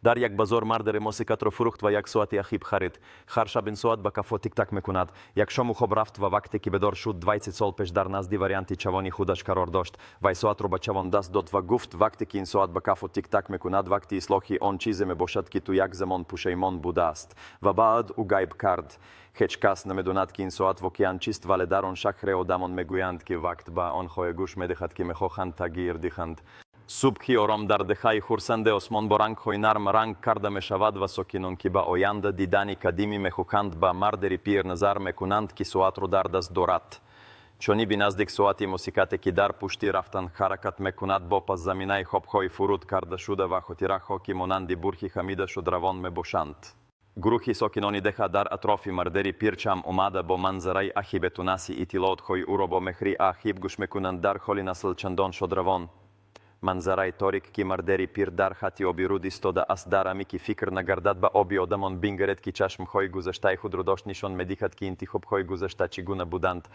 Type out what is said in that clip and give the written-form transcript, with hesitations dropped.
Дар як бозор мардере мосикатро фурӯхт ва як соати ахиб харид. Ҳар шаб ин соат ба кафо тиктак мекунад. Як шому хоб рафт ва вақте ки бедор шуд, 20 сол пеш дар назди варианти чавони худаш қарор дошт. Вай соатро ба чавон даст дод ва гуфт: «Вақте ки ин соат ба кафо тиктак мекунад, вақти ислоҳи он чизе мебошад, ки ту як замон пушаймон будааст». Ва баъд ӯ гайб кард. Ҳеҷ кас намедонад, ки ин соат воқеан чист, вале дар он шаҳре одамон мегӯянд, ки вақт ба онҳое гӯш медиҳад, ки мехоҳанд тағйир диҳанд. Субҳи ором дар деҳаи хурсанде осмон бо рангҳои нарм ранг карда мешавад ва сокинон, ки ба оянда дидани қадимӣ мехоҳанд, ба мардери пир назар мекунанд, ки соатро дар даст дорад. Ҷониби наздик соати мусикате, ки дар пушти рафтан ҳаракат мекунад, бо пасзаминаи хобҳои фуруд карда шуда ва хотираҳо, ки монанди бурҳи хамида шудравон мебошанд. Гурӯҳи сокинони деҳа дар атрофи мардери пир ҷамъ омада, бо манзараи ахибетунаси иттилоотҳои ӯро бо меҳри ахиб гӯш мекунанд, дар ҳоли насл чандон шодравон. Манзараи торик, ки мардери пир дар хати оби руд истода аст, дар амиқи фикр нагардад ба оби одамон бингаред, ки чашмҳои гузаштаи худро дошт, нишон медиҳад, ки интихобҳои гузашта чӣ гуна буданд.